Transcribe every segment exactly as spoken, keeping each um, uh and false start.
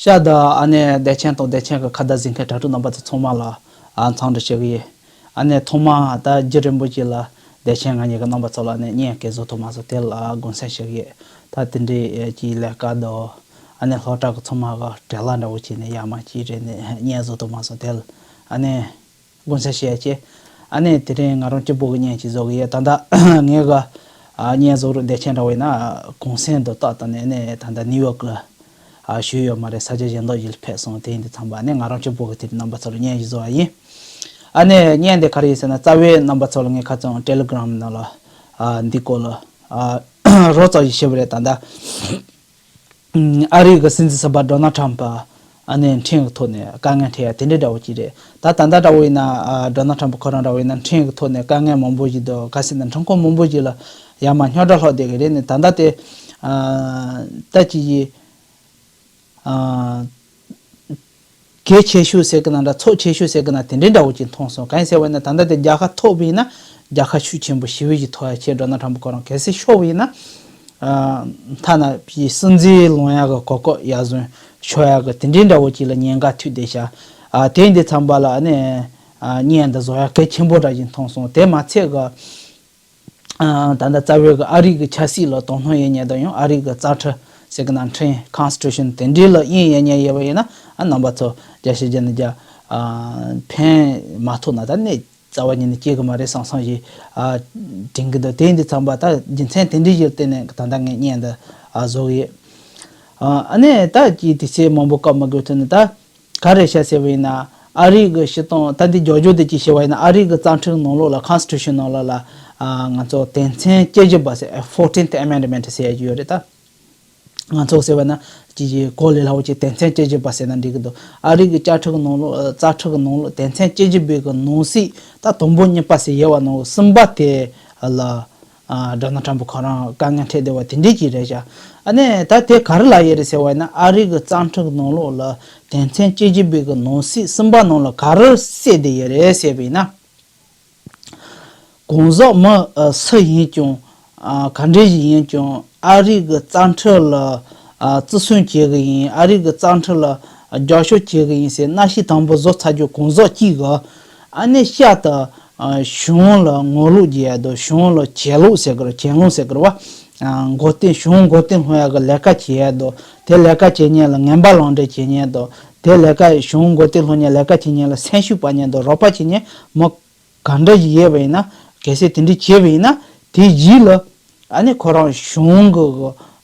ཤག་དང་ཨ་ནེ་བདེ་ཆེན་དང་བདེ་ཆེན་གྱི་ཁ་བརྡ་གཟིགས་མཁན་དྲ་གྲོགས་རྣམ་པ་ཚོ་ཚང་མ་ལ་ཨ་འཚམས་འདྲི་ཞུ་གི་ཡིན། ཨ་ནེ་ཐོག་མ་ད་རྒྱུ་རིན་པོ་ཆེ་ལ་བདེ་ཆེན་ང་གཉིས་ཀྱི་རྣམ་པ་ཚོ་ལ་ཨ་ནེ་བརྙན་སྐད་བཟོ་ཐུབ་མ་སོང་། དེ་ལ་དགོངས་སེལ་ཞུ་གི་ཡིན། ད་དེ་འདྲའི་གྱི་ལས་ཀ་དང་ཨ་ནེ་སློབ་གྲྭ་གི་ཚང་མ་གི་བྲེལ་བ་འདྲ་བོ་བྱས་ནས་ཡར་མར་གྱིས་རེད་ནས་བརྙན་བཟོ་ཐུབ་མ་སོང་། དེ་ལ་ཨ་ནེ་དགོངས་སེལ་ཞུ་ཡ་ཆེ། ཨ་ནེ་དེ་རིང་ང་རང་གཅིག་པོ་གི་བརྙན་ཅིག་བཟོ་གི་ཡོད། ད་ལྟ་ངས་གི་ཨ་བརྙན་བཟོ་རུ་བདེ་ཆེན་འདྲ་བོ་ཡིན་ན་གུང་སེང་དུ་ཏག་ཏག་ནས་ཨ་ནེ་ད་ལྟ་ནིའུ་ཡོག་ལ་ཨ་བཞུགས་ཡོད་མ་རེད། ས་ཆ་གཞན་དག་ཞིག་ལ་ཕེབས་སོང་། དེ་ཡིན་དུས་ཙམ་པ་ཨ་ནེ་ང་རང་གཅིག་པོ་གི་དེ་རིང་རྣམ་པ་ཚོ་ལ་བརྙན་ཞིག་བཟོ་བ་ཡིན། ཨ་ནེ་བརྙན་དེ་ག་རེ་ཡིན་ཟེར་ན། རྩ་བའི་རྣམ་པ་ཚོ་ལ་ངས་ཁ་སང་ཊེ་ལི་གྷི་རམ་ནང་ལ་ཨ་འདི་སྐོར་ལ་ཨ་རོབ་ཙམ་ཞིག་བཤད་པ་རེད། ད་ལྟ་ཨ་རིའི་གི་སྲིད་འཛིན་གསར་པ་ཌོ་ནལ་ཊམ་པ་ཨ་ནེ་ཕྲན་གི་ཐོག་ནས་དཀའ་ངལ་འཕྲད་ཡ་དེ་འདྲའི་འདྲ་བོ་ཅིག་རེད། ད་ད་ལྟ་འདྲ་བོ་ཡིན་ན་ཨ་ཌོ་ནལ་ཊམ་པ་ཁོ་རང་འདྲ་བོ་ཡིན་ན་ཕྲན་གི་ཐོག་ནས་དཀའ་ངལ་མང་པོ་ཞིག་དང་ག་ཟེར་ན་འཕྲུལ་འཁོར་མང་པོ་ཞིག་ལ་ཡར་མར་རྙོག་དྲ་ལྷག་བསྡད་གི་རེད། ནས་ད་ལྟ་དེ་ཨ་ད་ཅི་ཡི་ཨ་གལ་ཆེ་ཤོས་ཟེར་གི་ན་འདྲ་ཚོགས་ཆེ་ཤོས་ཟེར་གི་ན་དེ་འདྲའི་འདྲ་བོ་ཅིག་མཐོང་སོང་། གང་ཡིན་ཟེར་བ་ཡིན་ན་ད་ལྟ་དེ་རྒྱལ་ཁ་ཐོབ་པ་ཡིན་ན་རྒྱལ་ཁ་ཤུགས་ཆེན་པོ་ཞེ་པོ་ཞིག་ཐོབ་ཡ་ཆེ། ཌོ་ནལ་ཊམ་པ་ཁོ་རང་གལ་སྲིད་ཤོར་བ་ཡིན་ན་ཨ་མཐའ་ན་ཕྱིའི་སྲིད་འཛིན་ལོང་ཡ་གི་གོ་སྐབས་ཡར་བཟུང་ཤོར་ཡ་གི་དེ་འདྲའི་འདྲ་བོ་ཅིག་ལ་ཉེན་ཁ་ཐུག་བསྡད་ཤག་ཨ་དེ་འདི་ཚང་པ་ལ་ཨ་ནེ་ཨ་བརྙན་འདི་བཟོ་ཡ་གལ་ཆེན་པོ་འདྲ་ཞིག་མཐོང་སོང་། དེ་མ་ཚད་གི་ཨ་ད་ལྟ་རྩ་བའི་གི་ཨ་རི་གི་ཆབ་སྲིད་ལ་དོ་སྣང་ཡོད་མཁན་དང་ཡང་ཨ་རི་གི་རྩ་ཁྲིམས་ཟེར་གི་ན་ཁྲིམས་ཀོན་སི་ཊི་ཊུ་ཤན་དེ་འདྲའི་ལ་དབྱིངས་ཡོད་མཁན་ཡོད་པ་ཡིན་ན་ཨ་རྣམ་པ་ཚོ་བརྒྱ་ཆ་བརྒྱ་ནས་བརྒྱ་ཨ་ཕན་མ་ཐོགས་ན་ད་གནས་རྩ་བ་ཉིད་ནས་སྐྱེ་གི་མ་རེད་བསམ་བསམ་ཞིག་ཨ་དྲན་གི་འདུག་དེ་འདི་ཚང་པ་ད་རྒྱུ་མཚན་དེ་འདྲའི་ཞིག་ལ་བརྟེན་ནས་ད་ལྟ་ངས་བརྙན་འདི་ཨ་བཟོ་གི་ཡོད། ཨ་ཨ་ནེ་ད་ཀྱི་དུས་ཚོད་མང་པོ་བཀག་མ་དགོས་ཐུབ་ནས་ད། ག་རེ་བྱ་ཟེར་བ་ཡིན་ན་ཨ་རི་གི་སྤྱི་བཏང་ད་འདི་རྒྱབ་ལྗོངས་དེ་ཅིག་བྱས་པ་ཡིན་ན་ཨ་རི་གི་རྩ་ཁྲིམས་ནང་ལོགས་ལ་ཀོན་སི་ཊི་ཊུ་ཤན་ནང་ལོགས་ལ་ཨ་ང་ཚོ་དོན་ཚན་བཅུ་བཞི་པ་ཟེར་ཨ་ཕོར་ཊིན་ཐི་ཨ་མེན་ཌི་མེན་ཊི་ཟེར་ཡ་ཅིག་ཡོད་རེད་ད། ང་ཚོ་ཟེར་བ་ན་ཅིག་ཅིག་གོ་ལས་སླ་བོ་ཅིག་དོན་ཚན་བཅུ་བཞི་པ་ཟེར་ན་འགྲིག་གི་འདུག་ཨ་རི་གི་བཅའ་ཁྲིམས་ཀྱི་ནང་ལོགས་ཨ་རྩ་ཁྲིམས་ཀྱི་ནང་ལོགས་དོན་ཚན་བཅུ་བཞི་པའི་གི་ནང་གསེས་ད་དང་པོ་གཉིས་པ་ཟེར་ཡོད་པ་ནང་གསུམ་པ་དེ་ལ། ཨ་ཌོ་ནལ་ཊམ་པ་ཁོ་རང་དཀའ་ངལ་འཕྲད་བསྡད་པ་དེ་འདྲས་ཅིག་རེད་ཤག་ཨ་ནེ་ད་དེ་ག་རེ་ལབ་ཡོད་རེད་ཟེར་བ་ཡིན་ན་ཨ་རི་གི་རྩ་ཁྲིམས་ནང་ལོགས་ལ་དོན་ཚན་བཅུ་བཞི་པའི་གི་ནང་གསེས་གསུམ་པ་ནང་ལ་ག་རེ་གསལ་བསྡད་ཡོད་རེད་ཟེར་བ་ཡིན་ན། གང་ཟག་མི་ཨ་སུ་ཡིན་ཀྱང་ཨ་ག་འདྲས་ཞིག་ཡིན་ཀྱང་ཨ་རི་གི་རྩ་ཁྲིམས་ལ་ཨ་བརྩི་སྲུང་བྱེད་གི་ཡིན། ཨ་རི་གི་རྩ་ཁྲིམས་ལ་རྒྱབ་སྐྱོར་བྱེད་གི་ཡིན་ཟེར་མནའ་ཤུལ་དང་པོ་བཟོ་ཚར་རྒྱུ་གང་ཟག་གཅིག་གི་ཨ་ནེ་ཤག་ཏུ། ཨ་གཞུང་ལ་ངོ་ལོག་བྱེད་ཡ་དང་གཞུང་ལ་གྱེན་ལོག་ཟེར་གི་རེད། གྱེན་ལོག་ཟེར་གི་རེད་བ། ཨ་མགོ་རྟིང་གཞུང་མགོ་རྟིང་སློང་ཡ་གི་ལས་ཀ་བྱེད་ཡ་དང་དེ་ལས་ཀ་བྱེད་མཁན་ལ་ངན་པ་ལངས་འདྲེན་བྱེད་མཁན་དང་དེ་ལས་ཀ་གཞུང་མགོ་རྟིང་སློང་མཁན་ལས་ཀ་བྱེད་མཁན་ལ་སེམས་ཤུགས་སྤར་མཁན་དང་རོགས་པ་བྱེད་མཁན་མི་ག་འདྲ་ཞིག་ཡོད་པ་ཡིན་ན་གལ་སྲིད་དེ་འདྲ་བྱས་པ་ཡིན་ན་དེ་གཞི་ལ། ཨ་ནི་ཁོ་རང་གཞུང་གི་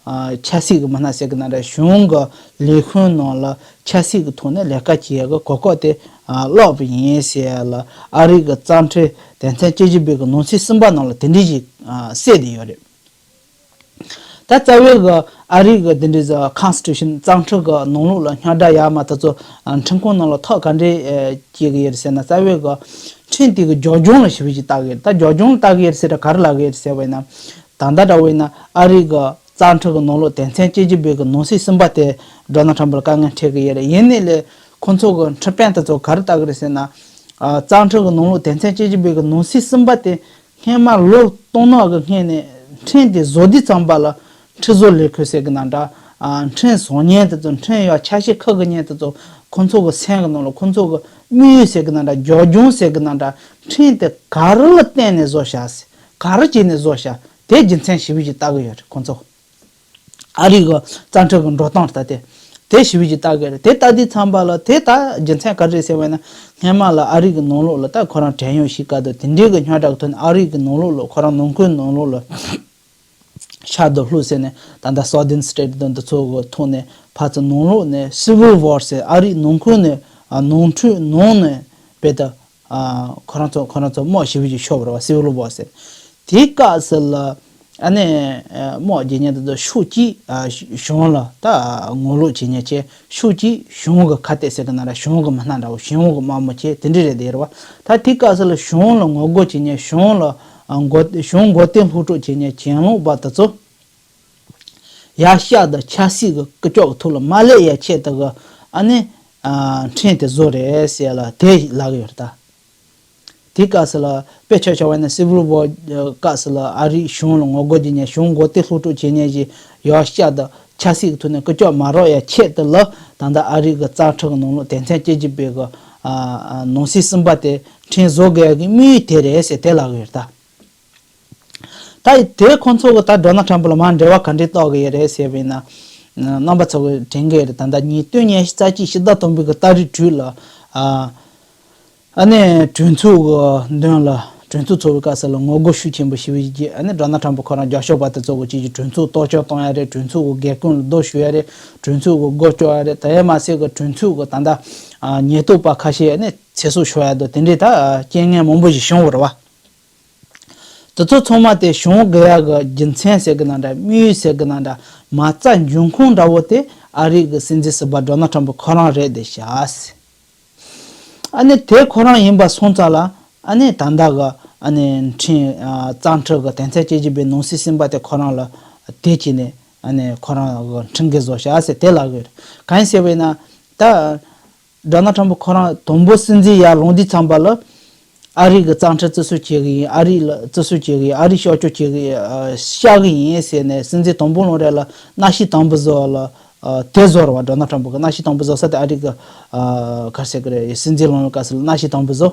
ཨ་ཆབ་སྲིད་ཀྱི་མི་སྣ་ཟེར་གི་ན་འདྲ་གཞུང་གི་ལས་ཁུངས་ནང་ལ་ཆབ་སྲིད་ཀྱི་ཐོག་ནས་ལས་ཀ་བྱེད་ཡག་གི་གོ་སྐབས་དེ་ཨ་བརླག་པ་ཡིན་ཟེར་ཡ་ལ་ཨ་རི་གི་རྩ་ཁྲིམས་དོན་ཚན་བཅུ་བཞི་པའི་གི་ནང་གསེས་གསུམ་པ་ནང་ལ་དེ་འདྲ་ཞིག་ཨ་གསལ་བསྡད་ཡོད་རེད། ད་རྩ་བའི་གི་ཨ་རི་གི་དེ་འདྲའི་ཟ་ཀོན་སི་ཊི་ཊུ་ཤན་རྩ་ཁྲིམས་གི་ནང་ལོགས་ལ་རྙོག་དྲ་ཡར་མར་དེ་ཚོ་ཨ་ཁྲིམས་ཁང་ནང་ལ་ཐག་ག་འདྲས་ཨ་བཅད་གི་ཡོད་རེད་ཟེར་ན་རྩ་བའི་གི་ཁྲིམས་དེ་གི་རྒྱབ་ལྗོངས་ལ་ཞེ་པོ་ཅིག་བལྟ་གི་ཡོད་རེད། ད་རྒྱབ་ལྗོངས་ལ་བལྟ་གི་ཡོད་རེད་ཟེར་ད་ག་རེ་ལབ་གི་ཡོད་རེད་ཟེར་བ་ཡིན་ན། ད་ལྟ་འདྲ་བོ་ཡིན་ན་ཨ་རི་གི་རྩ་ཁྲིམས་ཀྱི་ནང་ལོགས་དོན་ཚན་བཅུ་གཅིག་པའི་གི་ནང་གསེས་གསུམ་པ་དེ་ཌོ་ནལ་ཊམ་པ་ལ་དཀའ་ངལ་འཕྲད་ཀྱི་ཡོད་རེད། ཡིན་ནའི་ལས་ཁོང་ཚོ་གི་ཁྲིམས་དཔོན་དེ་ཚོ་ག་རེ་ལྟ་གི་རེད་ཟེར་ན། ཨ་རྩ་ཁྲིམས་ཀྱི་ནང་ལོགས་དོན་ཚན་བཅུ་གཅིག་པའི་གི་ནང་གསེས་གསུམ་པ་དེ་སྔོན་མ་ལོ་སྟོང་ནག་གི་སྔོན་ནས་ཁྲིམས་དེ་བཟོ་དུས་ཙམ་པ་ལ་ཁྲིམས་བཟོ་ལས་ཁུངས་ཟེར་གི་ན་འདྲ། ཨ་ཁྲིམས་བཟོ་མཁན་དེ་ཚོ་ཁྲིམས་ཡག་ཆ་ཤས་འཁུར་གི་མཁན་དེ་ཚོ་ཁོང་ཚོ་གི་སེམས་གི་ནང་ལ་ཁོང་ཚོ་གི་དམིགས་ཡུལ་ཟེར་གི་ན་འདྲ་རྒྱབ་ལྗོངས་ཟེར་གི་ན་འདྲ་ཁྲིམས་དེ་ག་རེ་ལ་བརྟེན་ནས་བཟོ་བྱ་ཟེར་ག་རེ་བྱས་ནས་བཟོ་བྱ་དེ་རྒྱུ་མཚན་ཞེ་པོ་ཅིག་ལྟ་གི་ཡོད་རེད་ཁོང་ཚོ། ཨ་རི་གི་རྩ་ཁྲིམས་ཀྱི་འགྲོ་སྟངས་ལྟ་སྟེ། དེ་ཞེ་པོ་ཅིག་ལྟ་གི་རེད། དེ་ལྟ་དུས་ཙམ་པ་ལ་དེ་ལྟ་རྒྱུ་མཚན་ག་རེ་རེད་ཟེར་བས་ན། སྔོན་མ་ལ་ཨ་རི་གི་ནང་ལོགས་ལ་ད་ཁོ་རང་བྲན་གཡོག་བྱེད་སྐབས་དང་དེ་འདྲའི་གི་རྙོག་དྲ་གི་ཐོག་ནས་ཨ་རི་གི་ནང་ལོགས་ལ་ཁོ་རང་ནང་ཁུལ་ནང་ལོགས་ལ་ཤར་དང་ལྷོ་ཟེར་ནས་ད་ལྟ་སའུ་དན་སི་ཊེ་ཊི་དང་འདི་ཚོ་གི་ཐོག་ནས་ཕར་ཚུར་ནང་ལོགས་ནས་སི་ཝིལ་ཝར་ཟེར་ཨ་རི་ནང་ཁུལ་ནས་ཨ་ནང་འཁྲུག་ནང་ནས་དཔེ་ད། ཨ་ཁོ་རང་ཚོ་ཁོ་རང་ཚོ་དམག་ཞེ་པོ་ཅིག་ཤོར་བ་རེད་བ། སི་ཝིལ་ཝར་ཟེར། དེའི་སྐབས་སུ་ལ་ཨ་ནི་དམག་རྒྱག་མཁན་དེ་ཚོ་ཕྱོགས་གཅིག་ཨ་གཞུང་ལ་ད་ངོ་ལོག་བྱེད་མཁན་བྱས། ཕྱོགས་གཅིག་གཞུང་གི་ཁ་གཏད་ཟེར་གི་ན་ར་གཞུང་གི་མི་སྣ་འདྲ་བོ་གཞུང་གི་དམག་མི་བྱས་དེ་འདྲ་རེད་དེ་རེད་བ། ད་དེའི་སྐབས་སུ་ལ་གཞུང་ལ་ངོ་རྒོལ་བྱེད་མཁན་གཞུང་ལ་ཨ་མགོ་གཞུང་མགོ་རྟིང་སློག་སྤྲོད་བྱེད་མཁན་གྱེན་ལོག་པ་དེ་ཚོ། ཡར་ཤག་ཏུ་ཆབ་སྲིད་ཀྱི་སྐུ་ལྕོག་གི་ཐོག་ལ་མ་སླེབས་ཡ་ཆེད་དུ་གི་ཨ་ནི་ཨ་ཁྲིམས་དེ་བཟོ་རེད་ཟེར་ལ་དེ་ལབ་ཀྱི་ཡོད་རེད་ད། དེའི་སྐབས་སུ་ལ་དཔེ་ཆ་བཞག་པ་ཡིན་ན་སི་ཝིལ་ཝར་སྐབས་སུ་ལ་ཨ་རིའི་གཞུང་ལ་ངོ་རྒོལ་བྱེད་མཁན་གཞུང་མགོ་རྟིང་སློག་སྤྲོད་བྱེད་མཁན་ཞིག་ཡར་ཤག་ཏུ་ ཆབ་སྲིད་ཀྱི་ཐོག་ནས་ཀུ་ཅོ་མ་རག་ཡ་ཆེད་དུ་ལ་ད་ལྟ་ཨ་རི་གི་གཙང་ཁྲིམས་ཀྱི་ནང་ལོགས་དོན་ཚན་བཅུ་གཅིག་པའི་གི་ཨ་ཨ་ནང་གསེས་གསུམ་པ་དེ་ཁྲིམས་བཟོ་དགོས་ཡ་གི་དམིགས་ཡུལ་དེ་རེད་ཟེར་དེ་ལབ་ཡོད་རེད་ད། ད་དེ་ཁོང་ཚོ་གི་ད་ཌོ་ནལ་ཊམ་པ་ལ་མར་འབྲེལ་བ་ག་འདྲས་གཏོགས་གི་ཡོད་རེད་ཟེར་བས་ན། རྣམ་པ་ཚོ་གི་དྲན་གི་ཡོད་རེད། ད་ལྟ་ཉིས་སྟོང་ཉི་ཤུ་རྩ་གཅིག་ཕྱི་ཟླ་དང་པོའི་གི་ཏ་རིག་དྲུག་ལ། ཨ་ཨ་ནི་གྲོས་ཚོགས་གི་མདུན་ལ་གྲོས་ཚོགས་ཚོགས་པའི་སྐབས་སུ་ལ་ངོ་རྒོལ་ཤུགས་ཆེན་པོ་ཞེ་པོ་ཞིག་བྱས། ཨ་ནི་ཌོ་ནལ་ཊམ་པ་ཁོ་རང་རྒྱབ་སྐྱོར་པ་དེ་ཚོ་གི་ཅིག་གིས་གྲོས་ཚོགས་གཏོར་སྐྱོན་གཏོང་ཡ་རེད། གྲོས་ཚོགས་གི་སྒེར་དོན་ལ་རྡོ་གཞུ་ཡ་རེད། གྲོས་ཚོགས་གི་སྒོ་གཅོད་ཡ་རེད། དེ་ཡང་མ་ཟད་གི་གྲོས་ཚོགས་གི་ད་ལྟ་ཨ་ཉེན་རྟོག་པ་ཁ་ཤས་ཨ་ནི་ཚེ་སྲོག་ཤོར་ཡ་དང་དེ་འདྲའི་ད་རྐྱེན་ངན་མང་པོ་ཞིག་བྱུང་བ་རེད་བ། དེ་ཚོ་ཚང་མ་དེ་བྱུང་དགོས་ཡག་གི་རྒྱུ་མཚན་ཟེར་གི་ན་འདྲ། དམིགས་ཡུལ་ཟེར་གི་ན་འདྲ། མ་རྩ་འབྱུང་ཁུངས་འདྲ་བོ་དེ་ཨ་རི་གི་སྲིད་འཛིན་ཟུར་པ་ཌོ་ནལ་ཊམ་པ་ཁོ་རང་རེད་དེ་བྱ། ཨ་ནི་དེ་ཁོ་རང་ཡིན་པ་སོང་ཙང་ལ་ཨ་ནི་ད་ལྟ་གི་ཨ་ནི་ཁྲིམས་ཨ་གཙང་ཁྲིམས་གི་དོན་ཚན་བཅུ་གཅིག་པའི་ནང་གསེས་གསུམ་པ་དེ་ཁོ་རང་ལ་དེ་བྱས་ནས་ཨ་ནི་ཁོ་རང་གི་ཁྲིམས་འགལ་བཟོ་བྱ་ཟེར་དེ་ལབ་གི་ཡོད། གང་ཡིན་ཟེར་བས་ན་ད། ཌོ་ནལ་ཊམ་པ་ཁོ་རང་དང་པོ་སྲིད་འཛིན་ཡར་ལངས་དུས་ཙམ་པ་ལ་ཨ་རི་གི་གཙང་ཁྲིམས་བརྩི་སྲུང་བྱེད་གི་ཡིན། ཨ་རི་ལ་བརྩི་སྲུང་བྱེད་གི་ཡིན། ཨ་རི་གཤག་བཅོས་བྱེད་གི་ཡིན། ཨ་བཤག་གི་ཡིན་ཟེར་ནས་སྲིད་འཛིན་དང་པོ་ལངས་རེས་ལ་མནའ་ཤོས་དང་པོ་བཟོ་ལ་ཨ་དེ་བཟོ་རེད་བ། ཌོ་ནལ་ཊམ་པ་གི་མནའ་ཤོས་དང་པོ་བཟོ་ས་དེ་ཨ་རི་གི་ཨ་ག་རེ་ཟེར་གི་རེད། སྲིད་འཛིན་ལངས་ཡོང་སྐབས་སུ་ལ་མནའ་ཤོས་དང་པོ་བཟོ།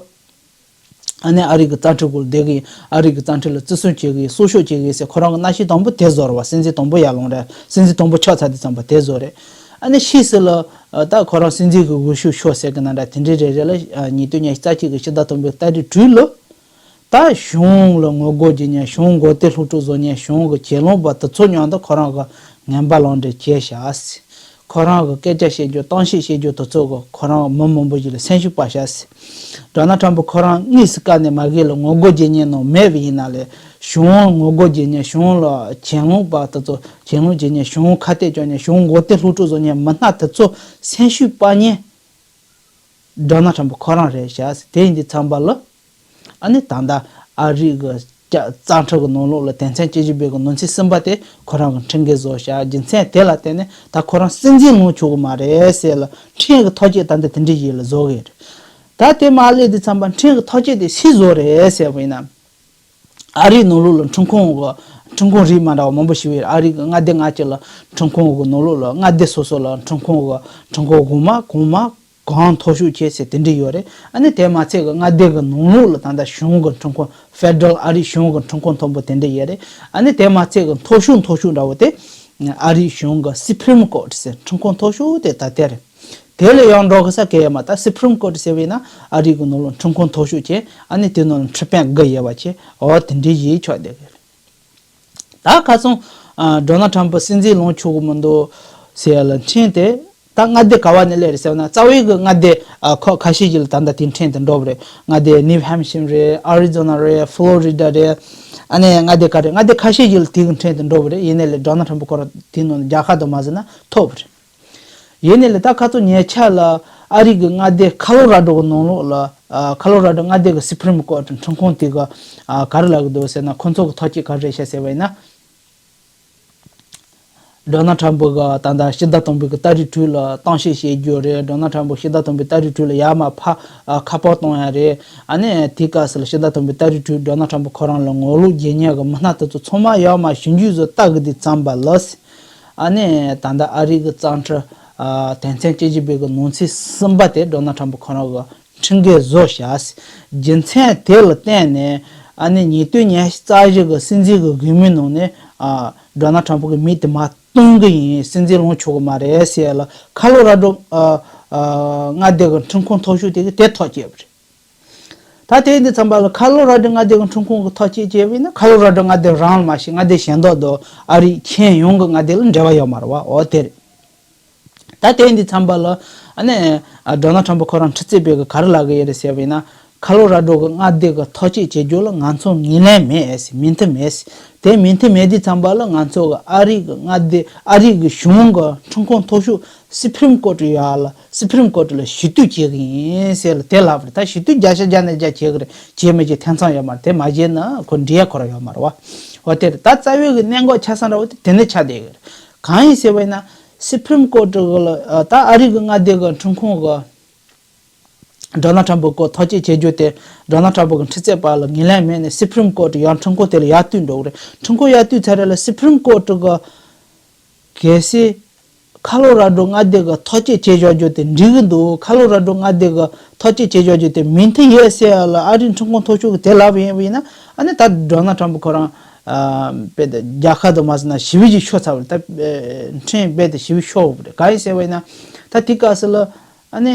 ཨ་ནི་ཨ་རི་གི་གཙང་ཁྲིམས་སྐོར་བསྡད་གི་ཡིན། ཨ་རི་གི་གཙང་ཁྲིམས་ལ་བརྩི་སྲུང་བྱེད་གི་ཡིན། སྲུང་སྐྱོབ་བྱེད་གི་ཡིན་ཟེར་ཁོ་རང་གི་མནའ་ཤོས་དང་པོ་དེ་བཟོ་རེད་བ། སྲིད་འཛིན་དང་པོ་ཡར་ལངས་རེས། སྲིད་འཛིན་དང་པོ་ཆགས་ཚར་དུས་ཙམ་པ་དེ་བཟོ་རེད། ཨ་ནི་ཕྱིས་སུ་ལ་ཨ་ད་ཁོ་རང་སྲིད་འཛིན་གི་འོས་ཤོག་ཤོར་ཟེར་གི་ན་འདྲ། དེ་འདྲའི་རེ་རེ་ལ་ཨ་ཉིས་སྟོང་ཉི་ཤུ་རྩ་གཅིག་གི་ཕྱི་ཟླ་དང་པོའི་ཏ་རིག་དྲུག་ལ་ད་གཞུང་ལ་ངོ་རྒོལ་བྱེད་མཁན། གཞུང་མགོ་རྟིང་སློག་སྤྲོད་བཟོ་མཁན། གཞུང་གི་གྱེན་ལངས་པ་དེ་ཚོ་མཉམ་དུ་ཁོ་རང་གི་ངན་པ་ལངས་འདྲེན་བྱས་བཞག་ཟེར། ཁོ་རང་གི་སྐད་ཆ་བཤད་རྒྱུ། གཏམ་བཤད་བཤད་རྒྱུ་དེ་ཚོ་གི་ཁོ་རང་མི་མང་པོ་ཞིག་ལ་སེམས་ཤུགས་སྤར་བཞག་ཟེར། ཌོ་ནལ་ཊམ་པ་ཁོ་རང་དངོས་སུ་བཀའ་ནས་མ་གི་ལ་ངོ་རྒོལ་བྱེད་མཁན་ནང་མེད་པ་ཡིན་ན་ལས། གཞུང་ལ་ངོ་རྒོལ་བྱེད་མཁན། གཞུང་ལ་གྱེན་ལངས་པ་དེ་ཚོ་གྱེན་ལངས་བྱེད་མཁན། གཞུང་ཁ་གཏད་གཅོག་མཁན། གཞུང་མགོ་རྟིང་སློག་སྤྲོད་བཟོ་མཁན་མི་སྣ་དེ་ཚོ་སེམས་ཤུགས་སྤར་མཁན་ཌོ་ནལ་ཊམ་པ་ཁོ་རང་རེད་བཞག་ཟེར། དེ་ཡིན་དུས་ཙམ་པ་ལ། ཨ་ནི་ད་ལྟ་ཨ་རི་གི་ཀྱ་གཙང་ཁྲིམས་ཀྱི་ནང་ལོགས་ལ་དོན་ཚན་བཅུ་བཞི་པའི་གི་ནང་གསེས་གསུམ་པ་དེ་ཁོ་རང་གི་ཁྲིམས་འགལ་བཟོ་བཞག་རྒྱུ་མཚན་དེ་ལ་བརྟེན་ནས་ད་ཁོ་རང་སྲིད་འཛིན་ལངས་ཆོག་གི་མ་རེད་ཟེར་ལ་ཁྲིམས་ཀྱི་ཐག་གཅོད་ད་ལྟ་དེ་འདྲ་ཞིག་ལ་བཟོ་གི་རེད། ད་དེ་མར་སླེབས་དུས་ཙམ་པ་ཁྲིམས་ཀྱི་ཐག་གཅོད་དེ་སུས་བཟོ་རེད་ཟེར་བ་ཡིན་ན། ཨ་རིའི་ནང་ལོགས་ལ་ཁྲིམས་ཁང་གི་ཁྲིམས་ཁང་རིགས་མ་འདྲ་བ་མང་པོ་ཞིག་ཡོད་རེད། ཨ་རི་གི་མངའ་སྡེ་ལྔ་བཅུ་ལ་ཁྲིམས་ཁང་གི་ནང་ལོགས་ལ་མངའ་སྡེ་སོ་སོ་ལ་ཁྲིམས་ཁང་གི་ཁྲིམས་ཁང་གོང་མ་གོང་མ། གང་མཐོ་ཤོས་བྱས་ཟེར་དེ་འདྲ་ཡོད་རེད། ཨ་ནི་དེ་མ་ཚད་ཀྱི་མངའ་སྡེ་གི་ནང་ལོགས་ལ་ད་ལྟ་གཞུང་གི་ཁྲིམས་ཁང་། ཕེ་ཌ་རལ་ཨ་རིའི་གཞུང་གི་ཁྲིམས་ཁང་མཐོན་པོ་དེ་འདྲ་ཡོད་རེད། ཨ་ནི་དེ་མ་ཚད་ཀྱི་མཐོ་ཤོས་མཐོ་ཤོས་འདྲ་བོ་དེ་ཨ་རིའི་གཞུང་གི་སུ་པི་རིམ་ཀོར་ཊི་ཟེར་ཁྲིམས་ཁང་མཐོ་ཤོས་དེ་ད་དེ་རེད། དེ་ལས་ཡང་འགྲོ་གི་ས་གལ་ཡོད་མ་རེད། ད་སུ་པི་རིམ་ཀོར་ཊི་ཟེར་བས་ན་ཨ་རི་གི་ནང་ལོགས་ཁྲིམས་ཁང་མཐོ་ཤོས་བྱས། ཨ་ནི་དེ་ནང་ལ་ཁྲི་དཔོན་དགུ་ཡོད་པ་བྱས། འོ་དེ་འདྲ་ཞིག་ཆགས་བསྡད་གི་རེད། ད་ཁ་སང་ཨ་ཌོ་ནལ་ཊམ་པ་སྲིད་འཛིན་ལངས་ཆོག་གི་མི་འདུག་ཟེར་ཡ་ལ་ཁྲིམས་དེ་ད་མངའ་སྡེ་ག་བ་ནས་སླེབས་རེད་ཟེར་ན། རྩ་བའི་གི་མངའ་སྡེ་ཨ་ཁག་ཁ་ཤས་ཤིག་ལ་ད་ལྟ་དེ་ཁྲིམས་དེ་འགྲོ་བ་རེད། མངའ་སྡེ་ནིའུ་ཧམ་ཤར་རེད། ཨ་རི་ཛོ་ན་རེད། ཕློ་རི་ཌ་རེད། ཨ་ནི་མངའ་སྡེ་ག་རེད། མངའ་སྡེ་ཁ་ཤས་ཤིག་ལ་དེ་གི་ཁྲིམས་དེ་འགྲོ་བ་རེད། ཡིན་ནའི་ལས་ཌོ་ནལ་ཊམ་པ་ཁོ་རང་དེ་ནང་རྒྱལ་ཁ་དང་མ་ཟིན་ན་ཐོབ་པ་རེད། ཡིན་ནའི་ལས་ད་ཁ་སང་ཉེ་ཆར་ལ་ཨ་རི་གི་མངའ་སྡེ་ཁ་ལོ་ར་ཌོ་གི་ནང་ལོགས་ལ་ཨ་ཁ་ལོ་ར་ཌོ་མངའ་སྡེ་གི་སུ་པི་རིམ་ཀོར་ཊི་ཁྲིམས་ཁང་དེ་གི་ཨ་ག་རེ་ལབ་གི་འདུག་ཟེར་ན། ཁོ་ཚོ་གི་ཐག་གཅོད་ག་རེ་རེད་ཤག་ཟེར་བ་ཡིན་ན། ཌོ་ནལ་ཊམ་པ་གི་ད་ལྟ་ཕྱི་ཟླ་དང་པོའི་གི་ཏ་རིག་དྲུག་ལ་གཏམ་བཤད་བྱེད་རྒྱུ་རེད། ཌོ་ནལ་ཊམ་པ་ཕྱི་ཟླ་དང་པོའི་ཏ་རིག་དྲུག་ལ་ཡར་མར་ཕར་ཨ་ཁ་པར་གཏོང་ཡ་རེད། ཨ་ནི་དེའི་སྐབས་སུ་ལ་ཕྱི་ཟླ་དང་པོའི་ཏ་རིག་དྲུག་ཌོ་ནལ་ཊམ་པ་ཁོ་རང་ལ་ངོ་ལོག་རྒྱག་མཁན་གི་མི་སྣ་དེ་ཚོ་ཚང་མ་ཡར་མར་ཞིབ་འཇུག་བཟོ་ལྟ་གི་དུས་ཙམ་པ་ལ། ཨ་ནི་ད་ལྟ་ཨ་རི་གི་གཙང་ཁྲིམས་ཨ་དོན་ཚན་བཅུ་བཞི་པའི་གི་ནང་གསེས་གསུམ་པ་དེ་ཌོ་ནལ་ཊམ་པ་ཁོ་རང་གི་ཁྲིམས་འགལ་བཟོ་བཞག་ཟེར། རྒྱུ་མཚན་དེ་ལ་བརྟེན་ནས་ཨ་ནི་ཉིས་སྟོང་ཉི་ཤུ་རྩ་བཞི་གི་སྲིད་འཛིན་གི་འོས་མིའི་ནང་ནས་ཨ་ཌོ་ནལ་ཊམ་པ་གི་མིང་དེ་མར་གཏོང་གི་ཡིན། སྲིད་འཛིན་ལངས་ཆོག་གི་མ་རེད་ཟེར་ལ་ཁ་ལོ་ར་ཌོ་ཨ་ཨ་མངའ་སྡེ་གི་ཁྲིམས་ཁང་མཐོ་ཤོས་དེ་གིས་དེ་ཐག་བཅད་པ་རེད། ད་དེ་འདི་ཙམ་པ་ལ་ཁ་ལོ་ར་ཌོ་མངའ་སྡེ་གི་ཁྲིམས་ཁང་གིས་ཐག་བཅད་བྱས་པ་ཡིན་ན། ཁ་ལོ་ར་ཌོ་མངའ་སྡེ་རང་ལ་མ་ཞིག་མངའ་སྡེ་གཞན་དག་དང་ཨ་རིའི་ཁྱོན་ཡོངས་ཀྱི་མངའ་སྡེ་ལ་འབྲེལ་བ་ཡོད་མ་རེད་བ། འོ་དེ་རེད། ད་དེ་འདི་ཙམ་པ་ལ་ཨ་ནི་ཨ་ཌོ་ནལ་ཊམ་པ་ཁོ་རང་ཁྲི་རྩོད་པའི་གི་ག་རེ་ལབ་གི་ཡོད་རེད་ཟེར་བ་ཡིན་ན། ཁ་ལོ་ར་ཌོ་གི་མངའ་སྡེ་གི་ཐག་གཅོད་བྱེད་རྒྱུ་ལ་ང་ཚོ་ངོས་ལེན་མེད་ཟེར། མོས་མཐུན་མེད་ཟེར། དེ་མོས་མཐུན་མེད་དུས་ཙམ་པ་ལ་ང་ཚོ་གི་ཨ་རི་གི་མངའ་སྡེ་ཨ་རི་གི་གཞུང་གི་ཁྲིམས་ཁང་མཐོ་ཤོས་སུ་པི་རིམ་ཀོར་ཊི་ཡར་ལ་སུ་པི་རིམ་ཀོར་ཊི་ལ་ཞུ་གཏུག་བྱེད་གི་ཡིན་ཟེར་ལ་དེ་ལབ་པ་རེད། ད་ཞུ་གཏུག་བརྒྱ་ཆ་བརྒྱ་ནས་བརྒྱ་བྱེད་གི་རེད། བྱེད་མི་བྱེད་ཐེ་ཚོམ་ཡོད་མ་རེད། དེ་མ་བྱས་ན་ཁོ་འགྲིག་ཡ་ཁོ་རང་ཡོད་མ་རེད་བ། འོ་དེ་རེད། ད་རྩ་བའི་གི་གནད་འགག་ཆགས་ས་འདྲ་བོ་དེ་དེ་ནས་ཆགས་བསྡད་གི་རེད། གང་ཡིན་ཟེར་བ་ཡིན་ན། སུ་པི་རིམ་ཀོར་ཊི་གི་ལ་ཨ་ད་ཨ་རི་གི་མངའ་སྡེ་གི་ཁྲིམས་ཁང་གི་ཌོ་ནལ་ཊམ་པ་སྐོར་ཐག་གཅོད་བྱེད་རྒྱུ་དེ་ཌོ་ནལ་ཊམ་པ་གི་ཁྲི་རྩོད་པ་ལ་ངོས་ལེན་མེད་ནས་སུ་པི་རིམ་ཀོར་ཊི་ཡང་ཁྲིམས་ཁང་དེ་ལ་ཡར་བསྟུད་འགྲོ་གི་རེད། ཁྲིམས་ཁང་ཡར་བསྟུད་ཚར་རེད་ལ་སུ་པི་རིམ་ཀོར་ཊི་གི་ གལ་སྲིད་ཁ་ལོ་ར་ཌོ་མངའ་སྡེ་གི་ཐག་གཅོད་བྱེད་བཞག་རྒྱུ་དེ་འགྲིག་གི་འདུག་ཁ་ལོ་ར་ཌོ་མངའ་སྡེ་གི་ཐག་གཅོད་བྱེད་བཞག་རྒྱུ་དེ་མི་མཐུན་ཡོད་ཟེར་ཡ་ལ་ཨ་རིའི་འཕྲིན་ཁང་མཐོ་ཤོས་ཀྱིས་དེ་ལབ་ཡིན་པ་ཡིན་ན། ཨ་ནི་ད་ཌོ་ནལ་ཊམ་པ་ཁོ་རང་ཨ་རྦད་དེ་རྒྱལ་ཁ་དུ་མ་ཟིན་ན་ཞི་བའི་གཞི་ཤོར་ཚར་བ་རེད། ད་ཨ་འཕྲིན་རྦད་དེ་ཞི་བའི་ཤོར་བ་རེད། གང་ཡིན་ཟེར་བ་ཡིན་ན་ད་དེ་སྐབས་སུ་ལ་ཨ་ནི་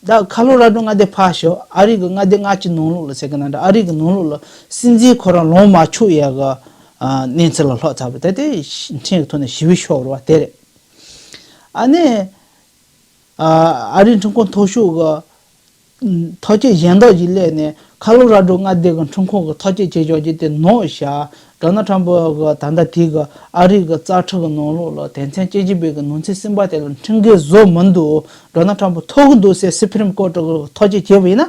ད་ཁ་ལོ་ར་ཌོ་མངའ་སྡེ་ཕར་ཞོག་ཨ་རི་གི་མངའ་སྡེ་ལྔ་གཅིག་ནང་ལོགས་ལ་ཟེར་གི་ན་འདྲ། ཨ་རི་གི་ནང་ལོགས་ལ་སྲིད་འཛིན་ཁོ་རང་ལངས་མ་ཆོག་ཡ་གི་ཨ་གནས་ཚུལ་ལ་ལྷག་ཚར་བ་དེ་དེ་འཕྲིན་གྱི་ཐོག་ནས་ཞི་བའི་ཤོར་བ་དེ་རེད། ཨ་ནི་ཨ་ཨ་རིའི་འཕྲིན་ཁང་མཐོ་ཤོས་ཀྱི་ཐག་གཅོད་གཞན་དག་ཅིག་སླེབས་ནས་ཁ་ལོ་ར་ཌོ་མངའ་སྡེ་གི་འཕྲིན་ཁང་གི་ཐག་གཅོད་བྱེད་ཕྱོགས་ཀྱི་དེ་ནོར་བཞག་ཌོ་ནལ་ཊམ་པ་གི་ད་ལྟ་དེ་གི་ཨ་རི་གི་རྩ་ཁྲིམས་ཀྱི་ནང་ལོགས་ལ་དོན་ཚན་བཅུ་གཅིག་པའི་གི་ནང་ཚན་གསུམ་པ་དེ་ལ་འཕྲིན་འགེལ་བཟོ་མི་འདུག་ཌོ་ནལ་ཊམ་པ་ཐོབ་གི་འདུག་ཟེར་སི་ཕི་རིམ་ཀོར་ཊི་གི་ཐག་གཅོད་བྱས་པ་ཡིན་ན།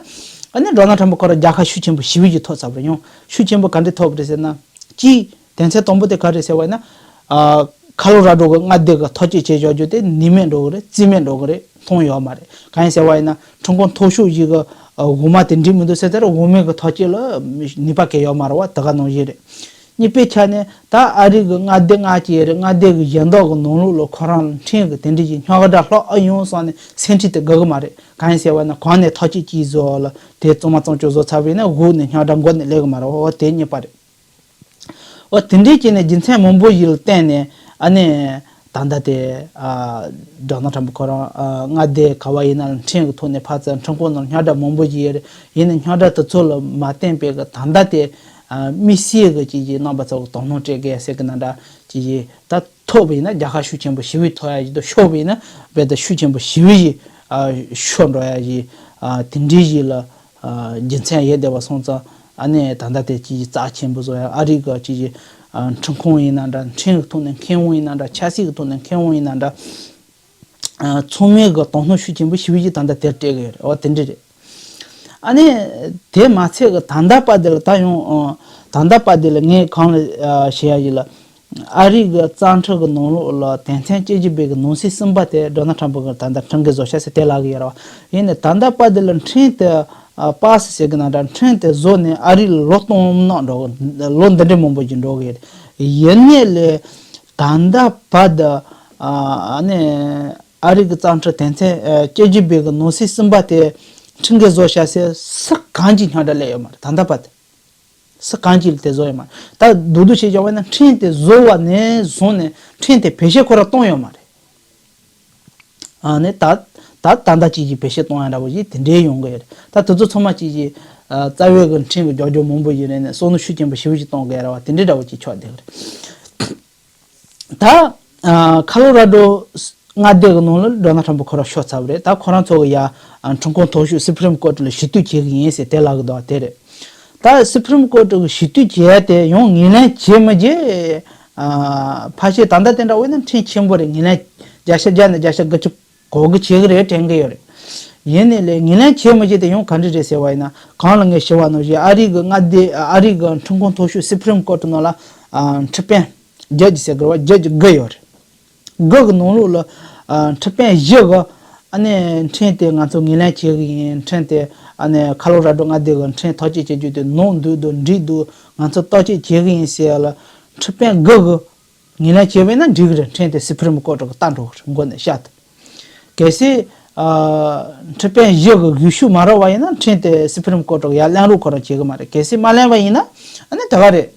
ཨ་ནི་ཌོ་ནལ་ཊམ་པ་ཁོ་རང་རྒྱལ་ཁ་ཤུགས་ཆེན་པོ་ཞི་བའི་གཞི་ཐོབ་ཚར་བ་རེད། ཡང་ཤུགས་ཆེན་པོ་ག་འདྲ་ཐོབ་པ་རེད་ཟེར་ན། གཅིག་དོན་ཚན་དང་པོ་དེ་ག་རེ་ཟེར་བ་ཡིན་ན། ཨ་ཁ་ལོ་ར་ཌོ་གི་མངའ་སྡེ་གི་ཐག་གཅོད་བྱེད་ཕྱོགས་རྒྱུ་དེ་ནུས་མེད་འགྲོ་གི་རེད། རྩིས་མེད་འགྲོ་གི་རེད། མཐོང་ཡོད་མ་རེད། གང་ཡིན་ཟེར་བ་ཡིན་ན་འཕྲིན་ཁང་མཐོ་ཤོས་ཤིག་གི་ཨ་འོག་མ་དེ་འགྲིག་མི་འདུག་ཟེར་ཚར། འོག་མའི་གི་ཐག་གཅོད་ལ་ནུས་པ་གང་ཡོད་མ་རེད་བ། དེ་ག་ནང་བཞིན་རེད། གཉིས་པའི་ཆ་ནས་ད་ཨ་རི་གི་མངའ་སྡེ་ལྔ་བཅས་རེད། མངའ་སྡེ་གི་གཞན་དག་གི་ནང་ལོགས་ལ་ཁོ་རང་ལ་འཕྲིན་གི་དེ་འདྲ་ཞིག་རྙོག་དྲ་ལྷག་ཨ་ཡོང་སོང་ནས་སེམས་ཁྲལ་དེ་དགོས་གི་མ་རེད། གང་ཡིན་ཟེར་བ་ཡིན་ན་གོང་ནས་ཐག་གཅོད་ཅིག་བཟོ་ལ་དེ་གཙང་མ་གཙང་རྐྱང་བཟོ་ཚར་བ་ཡིན་ན་འོག་ནས་རྙོག་དྲ་འགོ་ནས་སླེབས་གི་མ་རེད། འོ་དེ་གཉིས་པ་རེད། འོ་དེ་འདྲའི་བྱས་ནས་རྒྱུ་མཚན་མང་པོ་ཞིག་ལ་བརྟེན་ནས་ཨ་ནི་ད་ལྟ་དེ་ཨ་ཌོ་ནལ་ཊམ་པ་ཁོ་རང་ཨ་མངའ་སྡེ་ག་བ་ཡིན་ན་ལ་འཕྲིན་གྱི་ཐོག་ནས་ཕར་ཚུར་འཕྲིན་ཁང་ནང་རྙོག་དྲ་མང་པོ་ཞིག་ཡོད་རེད། ཡིན་ནའི་རྙོག་དྲ་དེ་ཚོ་ལ་མ་བརྟེན་པའི་གི་ད་ལྟ་དེ་ཨ་དམིགས་བསལ་གྱི་ཅིག་ཅིག་རྣམ་པ་ཚོ་གི་དོ་སྣང་སྤྲད་དགོས་ཟེར་གི་ན་འདྲ། ཅིག་ཅིག་ད་ཐོབ་པ་ཡིན་ན་རྒྱལ་ཁ་ཤུགས་ཆེན་པོ་ཞི་བའི་ཐོབ་ཡ་ཞིག་དང་། ཤོར་བ་ཡིན་ན་རྦད་དེ་ཤུགས་ཆེན་པོ་ཞི་བའི་ཞིག་ཨ་ཤོར་འགྲོ་ཡ་ཞིག་ཨ་དེ་འདྲའི་ཞིག་ལ། རྒྱུ་མཚན་ཡོད་བསྡད་པ་སོང་ཙང་ཨ་ནི་ད་ལྟ་དེ་ཅིག་རྩ་ཆེན་པོ་བཟོ་ཡ། ཨ་རི་གི་ཅིག་ཅིག་འཕྲིན་ཁང་ཡིན་ན་འདྲ། འཕྲིན་གྱི་ཐོག་ནས་མཁས་དབང་ཡིན་ན་འདྲ། ཆབ་སྲིད་ཀྱི་ཐོག་ནས་མཁས་དབང་ཡིན་ན་འདྲ། ཚང་མས་གི་དོ་སྣང་ཤུགས་ཆེན་པོ་ཞི་བའི་གཞི་ད་ལྟ་དེར་སྤྲད་གི་ཡོད་རེད། འོ་དེ་འདྲ་རེད། ཨ་ནི་དེ་མ་ཚད་གི་ད་ལྟ་བར་དེ་ལ་ད་ཡང་ད་ལྟ་བར་དེ་ལ་ངས་གང་ལ་བཤད་ཡ་ཡིན་ལ། ཨ་རི་གི་རྩ་ཁྲིམས་ཀྱི་ནང་ལོགས་ལ་དོན་ཚན་བཅུ་གཅིག་པའི་གི་ནང་གསེས་གསུམ་པ་དེ་ཌོ་ནལ་ཊམ་པ་གི་ད་ལྟ་འཕྲིན་འགེལ་བཟོ་ཤག་ཟེར་དེ་ལབ་གི་ཡོད་རེད་བ། ཡིན་ནའི་ད་ལྟ་བར་དེ་ལ་འཕྲིན་དེ་ཨ་པ་སི་ཟེར་གི་ན་འདྲ། འཕྲིན་དེ་བཟོ་ནས་ཨ་རི་ལ་ལོ་སྟོང་ནང་འགྲོ་གི། ལོ་འདི་འདྲའི་མང་པོ་ཞིག་འགྲོ་གི་ཡོད་རེད། ཡིན་ནའི་ལས་ད་ལྟ་བར་དུ་ཨ་ནི་ཨ་རི་གི་རྩ་ཁྲིམས་དོན་ཚན་ཨ་བཅུ་གཅིག་པའི་གི་ནང་གསེས་གསུམ་པ་དེ་འཕྲིན་འགེལ་བཟོ་ཤག་ཟེར་སུ་གང་གིས་རྙོག་དྲ་སླེབས་ཡོད་མ་རེད། ད་ལྟ་བར་དུ། སུ་གང་གིས་དེ་བཟོ་ཡོད་མ་རེད། ད་བསྡུ་བསྡུ་བྱས་བཞག་པ་ན་འཕྲིན་དེ་བཟོ་བ་ནས་བཟུང་ནས་འཕྲིན་དེ་བེད་སྤྱོད་ཁོ་རང་གཏོང་ཡོད་མ་རེད། ཨ་ནི་ད་ད་ད་ལྟ་ཅིག་གིས་བེད་སྤྱོད་གཏོང་ཡ་འདྲ་བོ་ཞིག་དེ་འདྲའི་ཡོང་གི་ཡོད་རེད། ད་དེ་ཚོ་ཚང་མ་ཅིག་གིས་ཨ་རྩ་བའི་གི་འཕྲིན་གྱི་རྒྱག་རྒྱུ་མང་པོ་ཞིག་རེད་ནས་བསམ་བློ་ཤུགས་ཆེན་པོ་ཞེ་པོ་ཞིག་གཏོང་དགོས་རེད་བ། དེ་འདྲའི་འདྲ་བོ་ཅིག་ཆགས་བསྡད་ཀྱི་རེད། ད་ཨ་ཁ་ལོ་ར་ཌོ་མངའ་སྡེ་གི་ནང་ལ་ཌོ་ནལ་ཊམ་པ་ཁོ་རང་ཤོར་ཚར་བ་རེད། ད་ཁོ་རང་ཚོ་གི་ཡ་ཨ་འཕྲིན་ཁང་མཐོ་ཤོས་སུ་པི་རིམ་ཀོར་ཊི་ལ་ཞུ་གཏུག་བྱེད་གི་ཡིན་ཟེར་དེ་ལབ་གི་འདུག་དེ་རེད། ད་སུ་པི་རིམ་ཀོར་ཊི་གི་ཞུ་གཏུག་བྱས་ཏེ་ཡང་ངོས་ལེན་བྱེད་མི་བྱེད། ཨ་ཕལ་ཆེར་ད་ལྟ་དེ་འདྲ་བས་ན་འཕྲིན་ཆེན་པོ་རེད། ངོས་ལེན་བརྒྱ་ཆ་བརྒྱ་ནས་བརྒྱ་ཆ་དགུ་བཅུ་གོ་དགུ་བྱེད་གི་རེད་དྲན་གི་ཡོད་རེད། ཡིན་ནའི་ལས་ངོས་ལེན་བྱེད་མི་བྱེད་དེ་ཡང་ག་འདྲ་རེད་ཟེར་བ་ཡིན་ན། གོང་ལ་ངས་ཞུས་པ་ནང་བཞིན་ཨ་རི་གི་མངའ་སྡེ་ཨ་རི་གི་འཕྲིན་ཁང་མཐོ་ཤོས་སུ་པི་རིམ་ཀོར་ཊི་ནང་ལ་ཨ་ཁྲི་པན་ཇ་ཇི་ཟེར་དགོས་རེད་བ། ཇ་ཇི་དགུ་ཡོད་རེད། དགུ་གི་ནང་ལོགས་ལ་ཨ་ཁྲི་པན་བཞི་གིས་ཨ་ནི་འཕྲིན་དེ་ང་ཚོ་ངོས་ལེན་བྱེད་གི་ཡིན། འཕྲིན་དེ་ཨ་ནི་ཁ་ལོ་ར་ཌོ་མངའ་སྡེ་གི་འཕྲིན་ཐག་གཅོད་བྱེད་རྒྱུ་དེ་ནོར་འདུག་འདུག་འགྲིག་འདུག་ང་ཚོ་བརྟག་དཔྱད་བྱེད་གི་ཡིན་ཟེར་ཡ་ལ་ཁྲི་པན་དགུ་གིས་ངོས་ལེན་བྱས་པ་ཡིན་ན་འགྲིག་གི་རེད། འཕྲིན་དེ་སུ་པི་རིམ་ཀོར་ཊི་གིས་ལྟ་འགྲོ་གི་རེད། མགོ་ནས་ཤག་ཏུ། གལ་སྲིད་ཨ་ཁྲི་པན་བཞི་གིས་འོས་ཤོག་མ་རག་པ་ཡིན་ན་འཕྲིན་དེ་སུ་པི་རིམ་ཀོར་ཊི་གིས་ཡར་ལེན་རོགས་ཁོ་རང་བྱེད་གི་མ་རེད། གལ་སྲིད་མ་ལེན་པ་ཡིན་ན་ཨ་ནི་དེ་ག་རེད།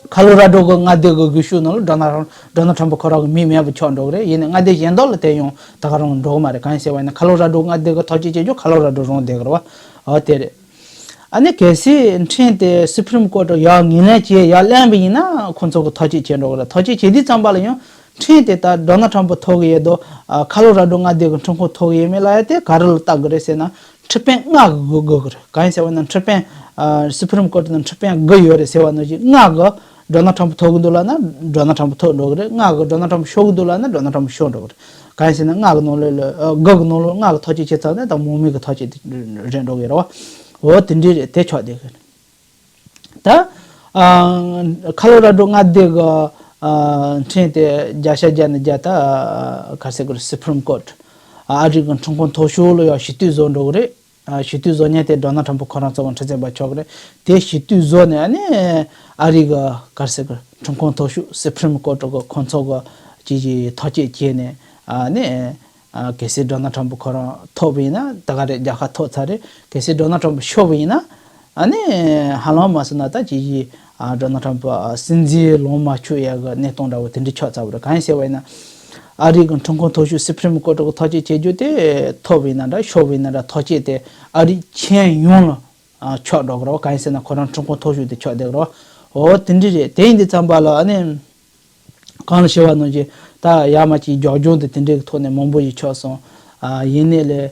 ཁ་ལོ་ར་ཌོ་གི་མངའ་སྡེ་གི་འོས་ཤོག་ནང་ལ་ཌོ་ནལ་ཌོ་ནལ་ཊམ་པ་ཁོ་རང་གི་མིང་མེད་པ་ཆགས་འགྲོ་གི་རེད། ཡིན་ནའི་མངའ་སྡེ་གཞན་དག་ལ་དེ་ཡང་ད་ག་རང་འགྲོ་གི་མ་རེད། གང་ཡིན་ཟེར་བ་ཡིན་ན་ཁ་ལོ་ར་ཌོ་མངའ་སྡེ་གི་ཐག་གཅོད་བྱེད་རྒྱུ་ཁ་ལོ་ར་ཌོ་རང་བསྡད་གི་རེད་བ། འོ་དེ་རེད། ཨ་ནི་གལ་སྲིད་འཕྲིན་དེ་སུ་པི་རིམ་ཀོར་ཊི་ཡར་ངོས་ལེན་བྱས་ཡར་ལེན་པ་ཡིན་ན་ཁོང་ཚོ་གིས་ཐག་གཅོད་བྱེད་འགྲོ་གི་རེད། ཐག་གཅོད་བྱེད་དུས་ཙམ་པ་ལ་ཡང་འཕྲིན་དེ་ད་ཌོ་ནལ་ཊམ་པ་ཐོབ་གི་ཡོད་དོ། ཨ་ཁ་ལོ་ར་ཌོ་མངའ་སྡེ་གི་འཕྲིན་ཁང་ཐོབ་གི་ཡོད་མེད་ལབ་ཡ་དེ་ག་རེ་ལ་བལྟ་དགོས་རེད་ཟེར་ན། ཁྲི་པན་ལྔ་གིས་དགོས་དགོས་ཀྱི་རེད། གང་ཡིན་ཟེར་བ་ན་ཁྲི་པན་ཨ་སུ་པི་རིམ་ཀོར་ཊི་ནང་ཁྲི་པན་དགུ་ཡོད་རེད་ཟེར་བ་ནང་བཞིན་ལྔ་གིས་ཌོ་ནལ་ཊམ་པ་ཐོབ་ཀྱི་འདུག་ལབ་ན་ཌོ་ནལ་ཊམ་པ་ཐོབ་འགྲོ་གི་རེད། ལྔ་གིས་ཌོ་ནལ་ཊམ་པ་ཤོར་གྱི་འདུག་ལབ་ན་ཌོ་ནལ་ཊམ་པ་ཤོར་འགྲོ་གི་རེད། གང་ཡིན་ཟེར་ན་ལྔ་གི་ནང་ལོགས་ལ་ཨ་དགུ་གི་ནང་ལོགས་ལྔ་གིས་ཐག་གཅོད་བྱས་ཚར་ན་ད་མང་མོས་ཀྱི་ཐག་གཅོད་དེ་རེད་འགྲོ་གི་རེད་བ། འོ་དེ་འདྲས་རེད། དེ་ཆགས་བསྡད་གི་རེད། ད་ཨ་ཁ་ལོ་ར་ཌོ་མངའ་སྡེ་གི་ཨ་འཕྲིན་དེ་བརྒྱ་ཆ་བརྒྱ་ནས་བརྒྱ་ད་ཨ་ག་རེ་ཟེར་དགོས་རེད། སུ་པི་རིམ་ཀོར་ཊི་ཨ་རི་གི་འཕྲིན་ཁང་མཐོ་ཤོས་ལ་ཡང་ཞུ་གཏུག་བཟོ་འགྲོ་གི་རེད། ཨ་ཞུ་གཏུག་བཟོ་མཁན་དེ་ཌོ་ནལ་ཊམ་པ་ཁོ་རང་ཚོ་གི་ཁྲི་འཛིན་པ་ཆགས་ཀྱི་རེད། དེ་ཞུ་གཏུག་བཟོ་ནས་ཨ་ནི་ཨ་རི་གི་ག་རེ་ཟེར་དགོས་རེད། ཁྲིམས་ཁང་མཐོ་ཤོས་སུ་པི་རིམ་ཀོ་ཊི་གི་ཁོང་ཚོ་གི་ཅིག་ཅིག་ཐག་གཅོད་བྱས་ནས་ཨ་ནི། ཨ་གལ་སྲིད་ཌོ་ནལ་ཊམ་པ་ཁོ་རང་ཐོབ་པ་ཡིན་ན་ད་ག་རེད། རྒྱལ་ཁ་ཐོབ་ཚར་རེད། གལ་སྲིད་ཌོ་ནལ་ཊམ་པ་ཤོར་བ་ཡིན་ན་ཨ་ནི་ཧ་ལམ་མ་སོང་ན་ད་ཅིག་ཅིག་ཨ་ཌོ་ནལ་ཊམ་པ་སྲིད་འཛིན་ལོངས་མ་སྤྱོད་ཡག་གི་གནས་སྟངས་འདྲ་བོ་དེ་འདྲ་ཆགས་ཚར་བ་རེད། གང་ཡིན་ཟེར་བ་ཡིན་ན། ཨ་རི་གི་ཁྲིམས་ཁང་མཐོ་ཤོས་སུ་པི་རིམ་ཀོ་ཊི་གི་ཐག་གཅོད་བྱེད་རྒྱུ་དེ་ཐོབ་པ་ཡིན་ན་འདྲ་ཤོར་བ་ཡིན་ན་འདྲ་ཐག་གཅོད་དེ་ཨ་རི་ཁྱོན་ཡོངས་ལ་ཨ་ཆགས་འགྲོ་གི་རེད། གང་ཡིན་ཟེར་ན་ཁོ་རང་ཁྲིམས་ཁང་མཐོ་ཤོས་དེ་ཆགས་བསྡད་ཀྱི་རེད། འོ་དེ་འདྲ་རེད། དེ་ཡིན་དུས་ཙམ་པ་ལ་ཨ་ནི། གང་ལ་ཞུ་བ་ནང་བཞིན་ད་ཡར་མར་ཅིག་རྒྱབ་ལྗོངས་དེ་དེ་འདྲའི་ཐོག་ནས་མང་པོ་ཞིག་ཆགས་སོང་། ཨ་ཡིན་ནའི་ལས་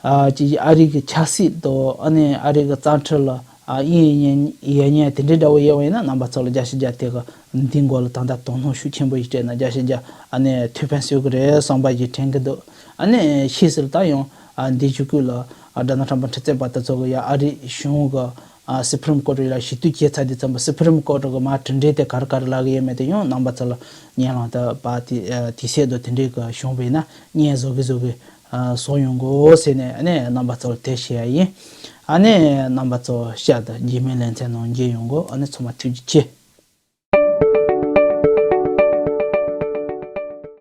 ཨ་ཅིག་ཨ་རི་གི་ཆབ་སྲིད་དང་ཨ་ནི་ཨ་རི་གི་རྩ་ཁྲིམས་ལ་ཨ་དབྱིངས་ཡལ་ཉན་དེ་འདྲའི་འདྲ་བོ་ཡོད་པ་ཡིན་ན་རྣམ་པ་ཚོ་ལ་བརྒྱ་ཆ་བརྒྱ་དེ་གི་འདི་མགོ་ལ་ད་ལྟ་དོ་སྣང་ཤུགས་ཆེན་པོ་ཞིག་སྤྲད་ན་བརྒྱ་ཆ་བརྒྱ་ཨ་ནི་ཐུགས་ཕན་གསོས་ཀྱི་རེད་བསམ་པ་ཞིག་དྲན་གྱི་འདུག་ཨ་ནི་ཕྱིས་སུ་ད་ཡང་ཨ་འདི་བཞུགས་སྐུ་ལ་ཨ་ཌོ་ནལ་ཊམ་པ་ཁྲི་རྩེ་པ་དེ་ཚོ་གི་ཡ་ཨ་རི་གཞུང་གི་ཨ་སུ་པི་རིམ་ཀོ་ཊི་ལ་ཞུ་གཏུག་བྱས་ཚར་དུས་ཙམ་པ་སུ་པི་རིམ་ཀོ་ཊི་གི་མར་གྲུབ་འབྲས་དེ་ག་རེ་ག་རེ་ལབ་ཀྱི་ཡོད་མེད་དེ་ཡང་རྣམ་པ་ཚོ་ལ་སྙན་ལམ་དུ་པ་དེ་ཨ་དེ་སྲིད་དུ་དེ་འདྲའི་གི་བྱུང་བས་ན་སྙན་བཟོ་གི་བཟོ་གི་ཨ་བཟོ་ཡོང་དགོས་ཟེར་ནས་ཨ་ནི་རྣམ་པ་ཚོ་ལ་དེ་བཤད་ཡ་ཡིན། ཨ་ནི་རྣམ་པ་ཚོ་ཤ་དང་རྗེས་མའི་ལེ་ཚན་ནང་མཇལ་ཡོང་དགོས། ཨ་ནི་ཚང་མ་ཐུགས་རྗེ་ཆེ།